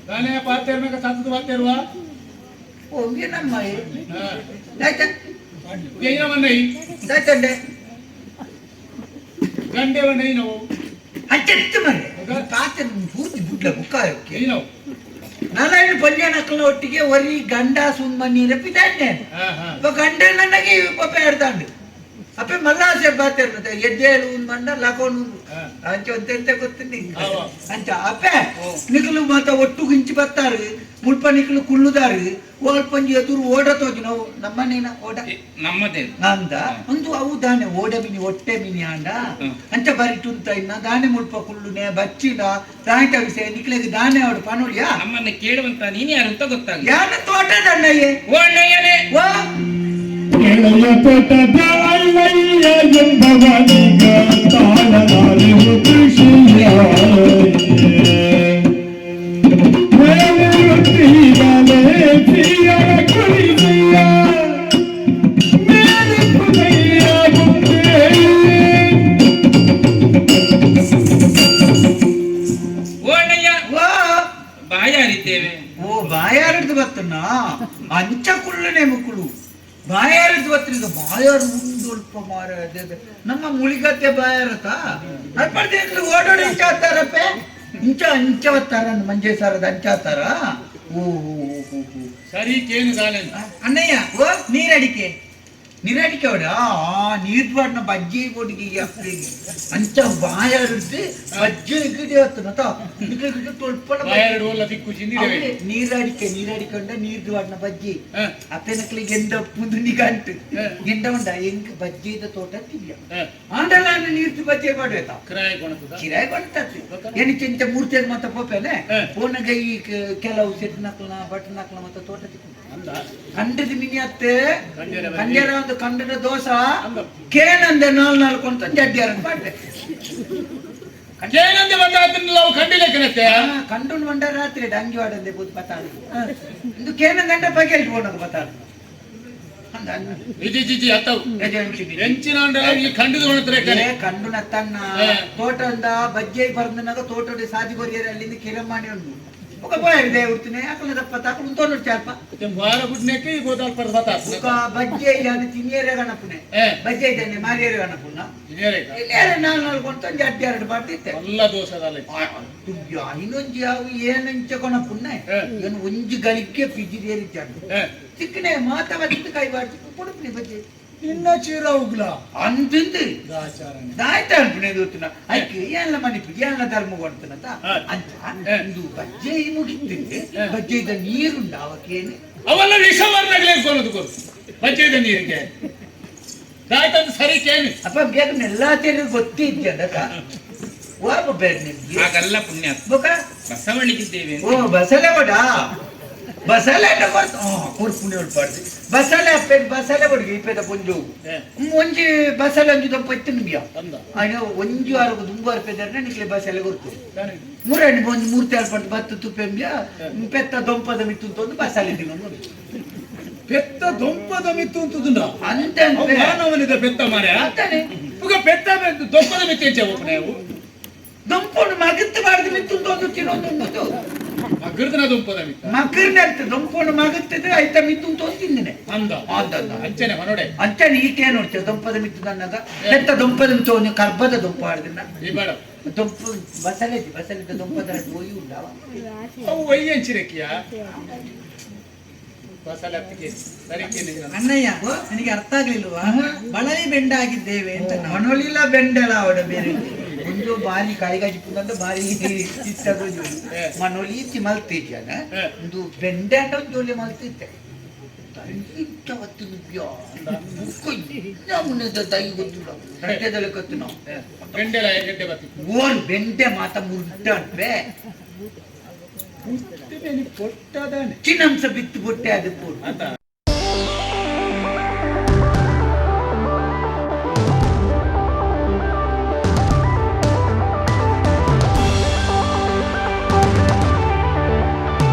ನಾನೇ ಪಾತೇರ್ನಾಗ ತತ್ತದ ಪಾತೇರುವ. ಓ ನಮ್ಮ ಆಯ್ತಾ? ಏನವನ್ನೈ? ಆಯ್ತಂಡೆ. ಗಂಡೆವನ್ನೈ ನಾವು. ಅಂಚೆತ್ತು ಮರೆ ಪಾತೆ ಪೂರ್ತಿ ಬುಡ್ಲ ಬುಕ್ಕಾಯೋಕೆ. ಏನವು? ನಾರಾಯಣ ಪಲ್ಯನಕ್ಕಲ ಒಟ್ಟಿಗೆ ಒರಿ ಗಂಡ ಸುಮ್ಮನಿ ಪಿದಾಡ್ನೆ. ಹಾ ಹಾ. ಇಪ್ಪ ಗಂಡ ನನಗೆ ಪಪ್ಪ ಎಡ್ತಾಂಡು ಅಪ್ಪೆ ಮಲ್ಲಾಸೆ ಬಾತೇರ್ನತೆ ಎದ್ದೇಳು ಮಂಡ ಲಕೋನು. ಅಂಚೆ ಒಂತೆಂತೆ ಗೊತ್ತಿನಿ. ಆವ. ಅಂಚ ಅಪ್ಪೆ ನಿಕಲು ಮಾತ ಒಟ್ಟು ಗಿಂಚಿ ಬತ್ತಾರು ಮುಲ್ಪ ನಿಕಲು ಕುಳ್ಳುದಾರು ಓಲ್ಪಂಜಿ ಎದುರು ಓಡ ತೋಜು ನಾವು ನಮ್ಮನೇನ ಓಡ. ನಮ್ಮದೇ. ಅಂದ ಒಂದು ಅವು ದಾನೆ ಓಡ ಮಿನಿ ಒಟ್ಟೆ ಮಿನಿ ಆಂಡ. ಅಂಚ ಬರಿ ಟುಂತ ಇನ್ನ ದಾನೆ ಮುಲ್ಪ ಕುಳ್ಳುನೆ ಬಚ್ಚಿನ ದಾಂಟ ವಿಷಯ ನಿಕ್ಲೆಗ್ ದಾನೆ ಅವಡು ಪನುಳಿಯಾ. ನಮ್ಮನ್ನ ಕೇಳುವಂತ ನೀನ್ ಯಾರು ಅಂತ ಗೊತ್ತಾಗಲಿ. ಯಾನ ತೋಟದ ಅಣ್ಣಯ್ಯೆ. ಓ ಅಣ್ಣಯ್ಯನೇ. ವಾ. ಗೆಳೆಯ ತೋಟದ ಅಣ್ಣಯ್ಯ ಎಂಬವನಿಗ ತಾಳಲಾರೆವು ಕೃಷಿಯ ಮೇಲಿರುತ್ತೀಗಲೇ ಪ್ರಿಯರ ಕುರಿಸಿಯ ಮೇಲಿಪ್ಪುದಯ್ಯ ಮುಂದೆ. ಓ ಅಣ್ಣಯ್ಯ. ವಾ. ಬಾಯಾರಿದ್ದೇವೆ. ಓ ಬಾಯಾರಡ್ದು ಬತ್ತನ ಅಂಚ ಕುಳ್ಳನೆ ಮುಕ್ಕುಳು ಬಾಯಾರಡ್ದು ಬತ್ತಿನ ಬಾಯಾರು ಮುಂದೊಲ್ಪ ಮಾರ ಅದೇ ಅದೇ. ನಮ್ಮ ಮುಳಿಗತ್ತೆ ಬಾಯಾರತ ಅಲ್ಪಡ್ದು ಓಡೋಡಿ ಇಂಚ ಹತ್ತಾರಪ್ಪೆ ಇಂಚ ಇಂಚ ಬತ್ತಾರ ಮಂಜೇಶ್ವರದ ಅಂಚಾತಾರ ಓ ಓ ಓ, ಓ, ಓ. ಸರಿ ಕೇನು ದಾನೆ. ಅಣ್ಣಯ್ಯ. ಓ. ನೀರಡಿಕೆ. ನೀರಡಿಕೆ ಅವಡ ನೀರ್ ಬಾಡ್ನ ಬಜ್ಜಿ ಕೊಡಿಗೆ ಅಂಚ ಬಾಯಾರಡ್ದು ಬಜ್ಜಿ ಗಿಡಿ ಹತ್ತನತ ಗಿಡ ತೊಳ್ಪಣ. ಬಾಯಾರಡು ಒಲ್ಲ ದಿಕ್ಕು ಚಿಂದಿದ್ದೇವೆ. ಅವೇ ನೀರಡಿಕೆ ನೀರಡಿಕೆ ಉಂಡ ನೀರ್ದು ವಾಡ್ನ ಬಜ್ಜಿ ಅಪ್ಪೆನಕ್ಲಿಗೆ ಎಂದ ಪುಂದು ಗಂಟು ಎಂಡ ಉಂಡ ಎಂಕ್ ಬಜ್ಜಿದ ತೋಟ ತಿವ್ಯ ಆಂಡಲ ನೀರ್ದು ಬಜ್ಜಿ ಮಾಡುವೇತ. ಕ್ರಾಯ ಕೊಣತದ. ಕಿರಾಯ ಕೊಡ್ತತಿ ಎನಿ ಚಿಂತೆ ಮೂರ್ತಿಯಾಗ ಮತ್ತೆ ಪೋಪೆನೆ ಪೋನಗ ಈ ಕೆಲವು ಸೆಟ್ನಕ್ಲನ ಬಟ್ನಕ್ಲ ಮತ್ತೆ ತೋಟ ತಿಕ್ಕು ಅಂದ. ಕಂಡದ ಮಿನಿ ಅತ್ತೆ. ಕಂಡ್ಯರ ಬಜ್ಜಿ. ಕಂಡ್ಯರ ಒಂದು ಕಂಡದ ದೋಸ. ಅಂದ. ಕೇನಂದೆ ನಾಲ್ ನಾಲ್ಕು ಅಂತ ಜಡ್ಡಿಯಾರ ಮಾಡ್ದೆ. ಕೇನಂದೆ ಬಂದಾತನ ನಾವು ಕಂಡಿಲೆಕ್ಕನತ್ತೆ. ಕಂಡು ಬಂಡ ರಾತ್ರಿ ಡಂಗಿ ವಾಡಂದೆ ಬುದ್ ಬತ್ತಾಳು ಇಂದು ಕೇನಂದಂಡ ಪಗೆಲ್ ಹೋಣಗ ಬತ್ತಾಳು ಅಂದ. ಇಜಿ ಜಿಜಿ ಅತ್ತವು ಎಂಚಿನ ಅಂಡಲ ಈ ಖಂಡಿತ ಕೊಣತ್ರೆ ಕನೆ. ಕಂಡು ನತ್ತಣ್ಣ. ತೋಟದ ಬಜ್ಜೆ ಬರ್ದನಾಗ ತೋಟದ ಸಾದಿ ಕೊರಿಯರ್ ಅಲ್ಲಿಂದ ಕಿರಮಾಣಿ ಉಂಡು ఒక పోయారు దేవుడితోనే అక్కడ తప్ప తక్కువ ఉంటోను చేప. ವಾರ ಗುಡ್ನೆಕ್ಕೆ ಈ ಗೋದಾಲ್ ಪರ್ದ ಬತ್ತಾತ. ఒక బజ్జೆ ಇಲ್ಲ ತಿನ್ನಿಯರೇ ಗಣಪುನೆ. ಬಜ್ಜೆ ಇದ್ದಾನೆ ಮಾರಿಯರೇ ಗಣಪುನ. ಇಲ್ಲೇರೆ ನಾಲ್ ನಾಲ್ಕು ಕೊಂತ ಜಡ್ಡಿ ಎರಡು ಬಾರ್ದಿತ್ತೆ. ಮಲ್ಲ ದೋಷದಲ್ಲ. ಇನ್ನೊಂಜಿ ಅವು ಏನಂಚ ಕೊಣಪುನ್ನೆ. ಏನು ಒಂಜಿ ಗಳಿಗೆ ಪಿಜಿರಿಯರಿ ಜಾಡು ಚಿಕ್ಕನೆ ಮಾತ ಬತ್ತಿದ್ದು ಕೈ ಬಾಡ್ತಿ ಪುಡುಪುನಿ ಬಜ್ಜೆ. ನಿನ್ನ ಚೀರ ಉಗ್ಲ. ಅಂತಿಂದು. ಆಚಾರನೆ. ದಾಯ್ತ ಅನ್ಪುಣೆ ದೂತನ ಐಕ್ ಏನ್ಲ ಮನಿಪು ಏನ್ಲ ಧರ್ಮ ಕೊಡ್ತನತ ಅಂತ. ಇದು ಬಜ್ಜೆ ಮುಗಿತ್ತಿದೆ ಬಜ್ಜೆದ ನೀರುಂಡ ಅವಕ್ಕೇನು. ಅವೆಲ್ಲ ವಿಷವರ್ಣಗಳೇ ಕೊನದು ಕೊರು ಬಜ್ಜೆದ ನೀರಿಗೆ ದಾಯ್ತಂದು ಸರಿ ಕೇನು. ಅಪ್ಪ ಬೇಗ ಎಲ್ಲಾ ತೆರೆ ಗೊತ್ತಿದ್ದೆ ವಾಪ ಬೇಡ ನಿಮ್ಗೆ. ಹಾಗಲ್ಲ ಪುಣ್ಯ. ಬೊಕ. ಬಸವಳಿಗಿದ್ದೇವೆ ಅಂತ. ಓ ಬಸಲೆ ಕೊಡ ಬಸಲೆ ಕೊರ್ಪುಣಿ ಉಳ್ಪಾಡ್ದು ಬಸಲೆ ಅಪ್ಪೆ ಬಸಲೆ ಕೊಡ್ಗೆ ಇಪ್ಪೆದ ಪೊಂಜು ಒಂಜಿ ಬಸಲೆ ಒಂಜಿ ದೊಪ್ಪ ಇತ್ತು ನಿಮ್ಗೆ. ಅಂದ. ಆಯ್ನ ಒಂಜಿ ವಾರಕ್ಕೆ ದುಂಬು ವಾರ ನಿಕ್ಲೆ ಬಸಲೆ ಕೊರ್ತು ಮೂರಣ್ಣಿ ಒಂಜಿ ಮೂರ್ತಿ ಅಲ್ಪಟ್ಟು ಬತ್ತು ತುಪ್ಪೆಂಬ್ಯ ಪೆತ್ತ ದೊಂಪದ ಮಿತ್ತು ಅಂತ ಬಸಲೆ ತಿನ್ನೋದು. ಪೆತ್ತ ದೊಂಪದ ಮಿತ್ತು ಅಂತುದುಂಡ. ಅಂತ. ಮಾನವನಿದ ಪೆತ್ತ ಮಾರ್ಯ. ಅಂತಾನೆ. ಪುಗ ಪೆತ್ತ ದೊಂಪದ ಮಿತ್ತು ಎಂಚೆ ಒಪ್ಪನೆ ಅವು. ದೊಂಪನ್ನು ಮಗತ್ತು ಬಾರ್ದು ಮಿತ್ತು ಅಂತ ತಿನ್ನೋದು ಉಂಟು. ಮಗರ್ದನ ದೊಂಪದ ಮಿತ್ತ. ಮಗರ್ನ ಅಂತ ದೊಂಪನ್ನು ಮಗತ್ತಿದ್ರೆ ಐತ ಮಿತ್ತು ಅಂತ ತಿಂದಿನಿ. ಅಂದ. ಅಂದ ಅಂದ. ಅಂಚನೆ ಮನೋಡೆ. ಅಂಚನೆ ಈಕೆ ನೋಡ್ತೇವೆ ದೊಂಪದ ಮಿತ್ತು ನನ್ನಗ ಪೆತ್ತ ದೊಂಪದ ಮಿತ್ತು ಅವನು ಕರ್ಬದ ದೊಂಪ ಆಡ್ದಿನ. ಈ ಬೇಡ. ದೊಂಪ ಬಸಲೆ ಬಸಲಿದ್ದ ದೊಂಪದ ಹೋಯಿ ಉಂಡವ. ಅವು ಒಯ್ಯಂಚಿರಕ್ಕಿಯ ಬಸಲೆ ಹತ್ತಿಗೆ ಸರಿ ಕೇನು. ಅಣ್ಣಯ್ಯ ನಿನಗೆ ಅರ್ಥ ಆಗ್ಲಿಲ್ವಾ? ಬಳಲಿ ಬೆಂಡ ಆಗಿದ್ದೇವೆ ಅಂತ ನಾವು. ಮನೋಲಿಲ್ಲ ಬೆಂಡಲ ಅವಡ ಬೇರೆ ಒಂದು ಬಾರಿ ಕಾಯಿಗಾಜಿ ಪುಂದಂತ ಬಾರಿ ಇತ್ತದ ಮನೋಲಿ ಇತ್ತಿ ಮಲ್ತಿದ್ಯಾನ. ಒಂದು ಬೆಂಡೆ ಅಂಡ ಒಂದು ಜೋಲಿ ಮಲ್ತಿದ್ದೆ ಇಂಥ ಹೊತ್ತು ಮುನ್ನದ ದೈ ಗೊತ್ತಿಲ್ಲ ರಡ್ಡೆದಲ್ಲಿ ಗೊತ್ತು ನಾವು. ಬೆಂಡೆಲ ಗೆಡ್ಡೆ ಬತ್ತಿ. ಓನ್ ಬೆಂಡೆ ಮಾತ ಮುರ್ಡ ಅನ್ಪೆ. ಪೊಟ್ಟದಾನೆ. ಚಿನ್ನಂಶ ಬಿತ್ತು ಬೊಟ್ಟೆ ಅದು ಪೂರ್ಣ. ಅಂತ.